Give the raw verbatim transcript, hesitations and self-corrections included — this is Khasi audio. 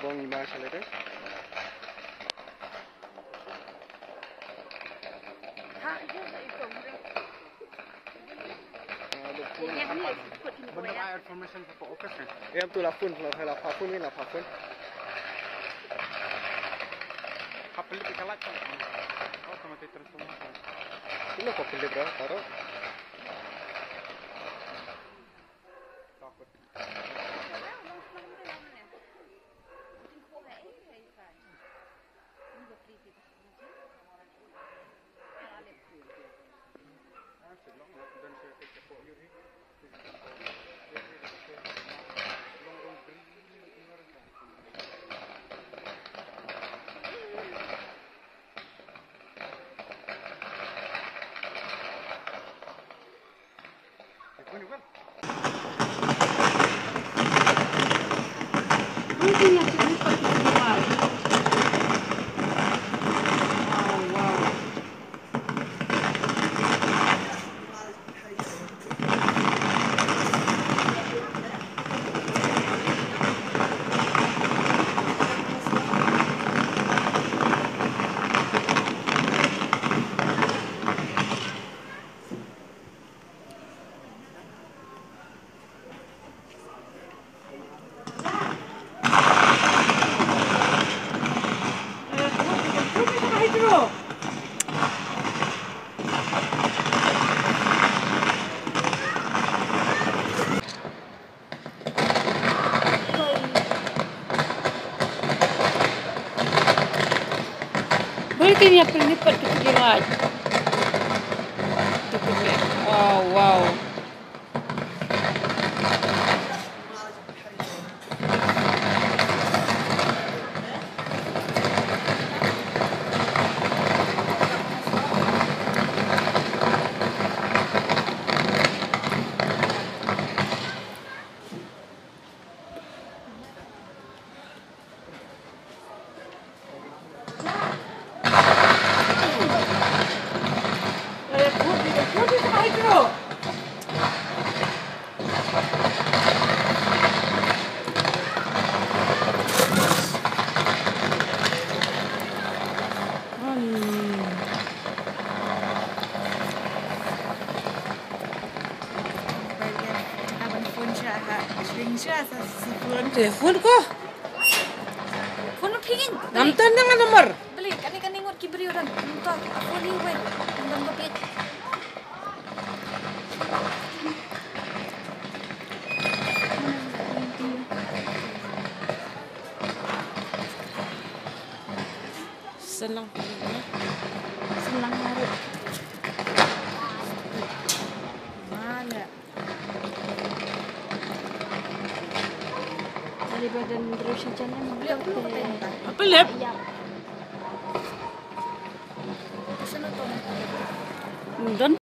Ong ma sha lade. Em tu la phone, la, la phone ni, la phone. Hap pelit ka light. Automatic transformer. Ino ko pelit bro, taro. Bul kini apa ni pat tu kini lagi. Tu kini. Wow, wow. Phone ko. Phone phi ngin. Ngam ton na nga namar. Beli, kane kane ngut ki briew dang. Ngam ton. Phone hi wei. Ngam ton ko phi. Senang. Senang hari. Mana? Daripada nerusin jalan. Beli apa tu? Apa lep? Ya. Sana tu. Dan